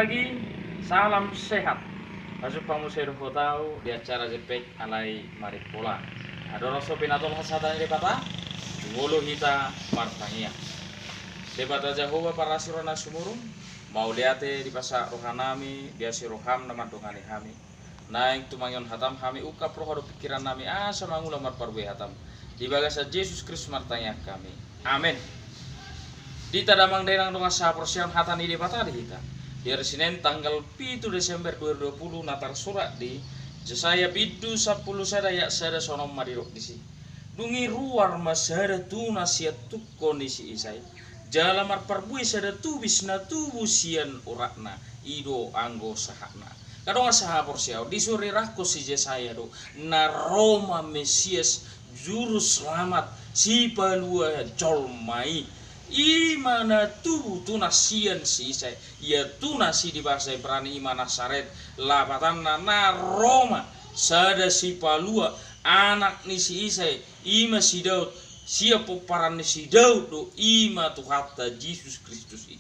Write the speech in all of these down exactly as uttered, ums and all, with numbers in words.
Lagi, salam sehat. Masuk pamu seru hotau di acara Jepek alai Marimpola. Adong so pinatolhas hata ni Debata, ngolu hita martangiang. Debata Jahowa parasi roha na sumurung, mauliate dipasahat rohanami, di asi roham na mandongani hami. Naeng tumangihon hatam hami ungkap roha dohot pingkirannami asa mangula marparbue hatam. Di bagasan Jesus Kristus martangiang hami. Amen. Di hita damang dainang dongan sahaporseaon hata ni Debata di hita. Di ari Senen tanggal pitu Desember dua ribu dua puluh na tarsurat di Jesaya bindu sampulu sada ayat sada songon on ma didok disi. Dung i ruar ma sada tunas sian tungko ni si Isai. Jala marparbue sada tubis na tubu sian uratna, i do anggo sahatna. Angka dongan sahaporseaon, disurirangkon si Jesaya do, na ro ma Mesias, Juruselamat, sipalua jolma i. I ma na tubu tunas sian si Isai, ia tunas i di bahasa Ibrani i ma Nasaret, lapatanna na ro ma sada sipalua, anak ni si Isai, i ma si Daud, sian pomparan ni si Daud do, i ma Tuhanta Jesus Kristus i.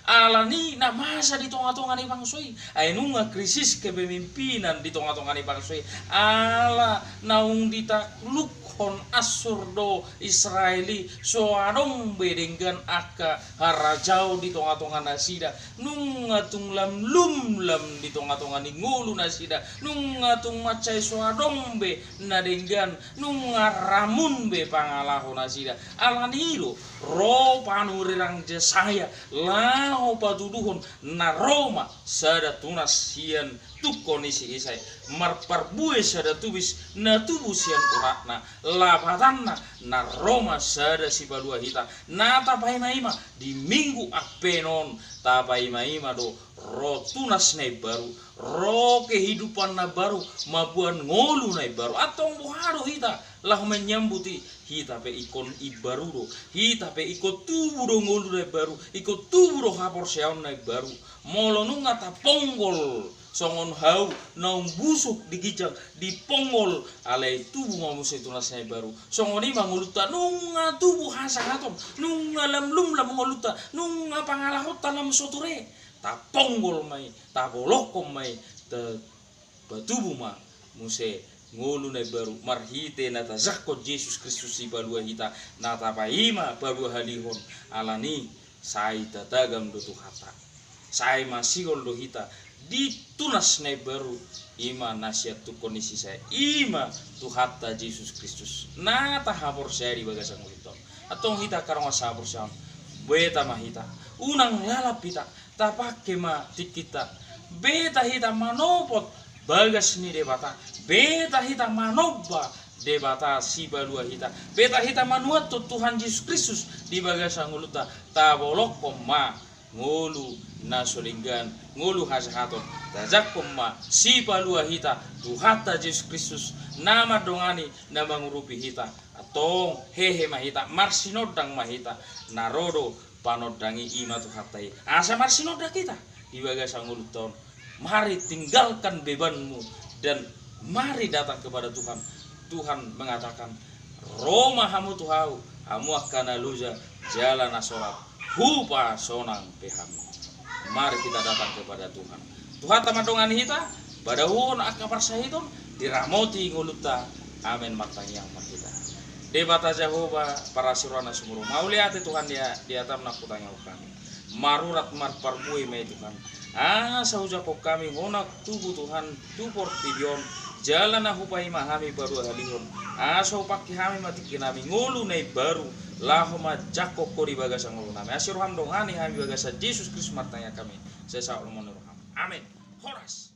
Alani na masa di tonga-tonga ni bangso i, ai nunga krisis kepemimpinan di tonga-tonga ni bangso i, ala naung ditanglukhon ansur do Israel i, so adong be denggan angka harajaon di tonga-tonga nasida, nunga tung lamlumlam di tonga-tonga ni ngolu nasida, nunga tung mansai so adong be na denggan, nunga ramun be pangalaho nasida. Alani i do ro panurirang Jesaya laho patuduhon na ro ma sada tunas sian tungko ni si Isai, marparbue sada tubis na tubu sian uratna, lapatanna na ro ma sada sipalua hita. Na tapaima-ima di Minggu Advent on, tapaima-ima do ro tunas na imbaru, ro kehidupan na baru, mamboan ngolu na imbaru. Antong boha do hita laho manyambut i? Hita pe ingkon imbaru do, hita pe ingkon tubu do ngolu na imbaru, ingkon tubu do haporseaon na imbaru. Molo nunga taponggol songon hau naung busuk di ginjang, diponggol, alai tubu ma muse tunas na imbaru. Songon i ma ngolunta, nunga tubu hasahaton, nunga lamlumlam ngolunta, nunga pangalahonta lam so ture, taponggol ma i, tabolongkon ma i, ta- patubu ma muse ngolu na imbaru marhite na tajangkon Jesus Kristus sipalua hita, na tapaima paduahalihon. Alani i sai tatagam do Tuhanta, sai masihol do hita di tunas na imbaru, i ma na sian tungko ni si Isai, i ma Tuhanta Jesus Kristus na tahaporseai di bagasan ngolunta on. Antong hita angka dongan sahaporseaon, beta ma hita, unang lalap hita, tapangke ma tingkinta. Beta hita manopot bagas ni Debata, beta hita manomba Debata sipalua hita, beta hita manuathon Tuhan Jesus Kristus di bagasan ngolunta. Tabolongkon ma ngolu na so denggan, ngolu hasahaton, tajangkon ma sipalua hita, Tuhanta Jesus Kristus, na mandongani, na mangurupi hita. Antong hehe ma hita, marsinondang ma hita, na ro do panondang i, i ma Tuhanta i. Asa marsinondang hita di bagasan ngolunta on. Mari tinggalkan bebanmu dan mari datang kepada Tuhan. Tuhan mengatakan, ro ma hamu tu Ahu, hamu angka na loja jala na sorat, hupasonang pe hamu. Mari kita datang kepada Tuhan. Tuhanta mandongani hita, padahuon angka parsahiton, diramoti ngolunta. Amen. Martangiang ma hita. Debata Jahowa, parasi roha na sumurung, mauliate Tuhan di, di hatam na hutangihon hami. Marurat marparbue ma i Tuhan, asa hujangkon hami hona tubu Tuhan tu portibi on, jala na hupaima hami paduahalihon, asa hupangke hami ma tingkinami ngolu na imbaru, laho manjangkon Ho di bagasan ngolunami. Asi roham dongani hami, bagasan Jesus Kristus martangiang hami, sai saut lomo ni roham. Amen. Horas.